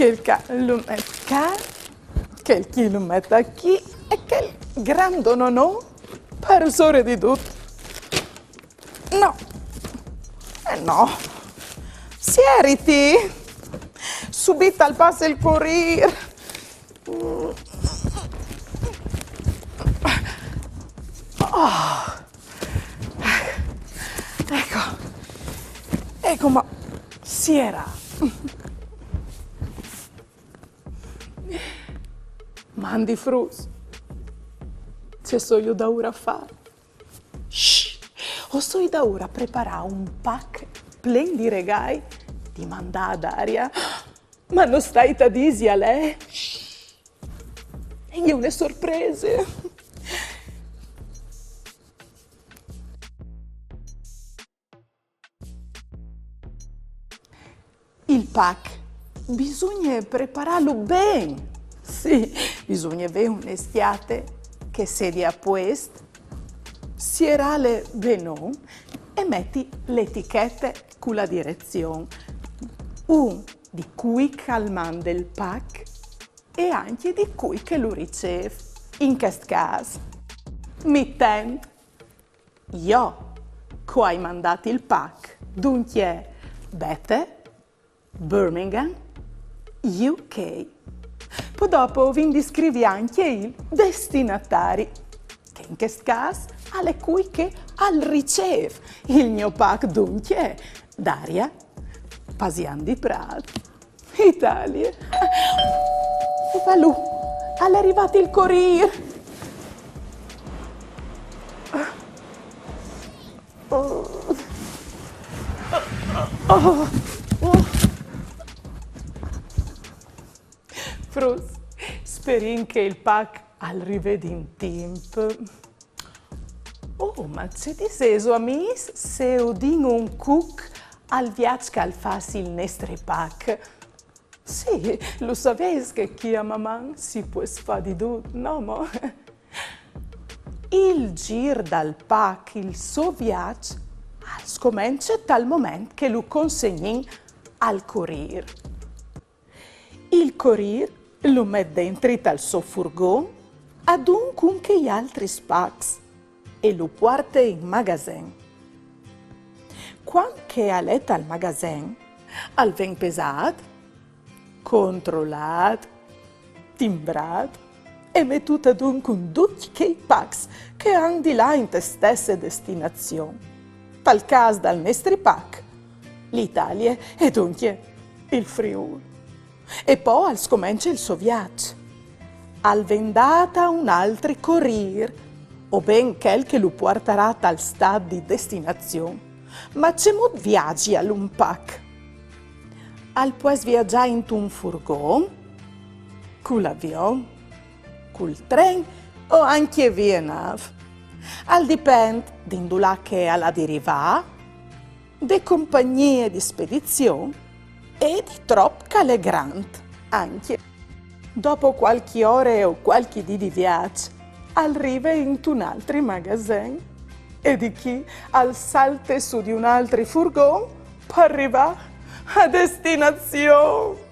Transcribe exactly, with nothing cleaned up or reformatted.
Chel ca lu met ca, chel chi lu met chi e chel grandonon par usore di dut. No. Eh no. Sieriti. Subit al passe il corir. Ah. Eco. Eco, ma siera. Mandi fruts. Ce soi daura a fâ? Shh! O soi daura a preparâ un pac plen di regâi di mandâ a Daria. Ma no stait a dîsal, eh? Shh! E je une sorprese. Il pac bisugne preparâlu ben. Sì, bisugne vê une scjate che e sedi a puest, sierâle benon e meti la etichete cu la direzion. Un di cui che al mande il pac e ancje di cui che lu ricêf. In chest câs, mitent, jo, che o ai mandât il pac, duncje Bete, Birmingham, U K. Po dopo o vin di scrivi ancje il destinatari, che in chest câs al è cui che al ricêf il gno pac, duncje Daria, Pasian di Prât, Italie. E voilà, al è rivât il corir. Oh. Oh. Oh. Fruts, sperìn che il pac al rivedi in timp. Oh, ma ce disêso, amîs, se o din un cuc al viaç che al fâs il nestri pac? Sì, lu savês che chi a Maman si pues fâ di dut, no mo? Il gîr dal pac, il so viaç, al scomence tal moment che lu consegnin al corir. Il corir lu met dentri tal so furgon, adun cun chei altris pacs, e lu puarte in magazen. Cuant che al è tal magazen, al ven pesât, controlât, timbrât e metût adun cun ducj chei pacs che a àn di lâ inte stesse destinazion. Tal câs dal nestri pac, l'Italie, e duncje il Friûl. E po al scomence il so viaç. Al ven dât a un altri corir, o ben chel che lu puartarà tal stât di destinazion. Ma cemût viazial un pac? Al pues viazâ intun furgon, cul avion, cul tren o ancje vie nâf. Al dipent di indulà che al à di rivâ, de compagnie di spedizion e di trop che al è grant ancje. Dopo cualchi ore o cualchi dì di viaç, al rive intun altri magazen e di chi al salte su di un altri furgon par rivâ a destinazion.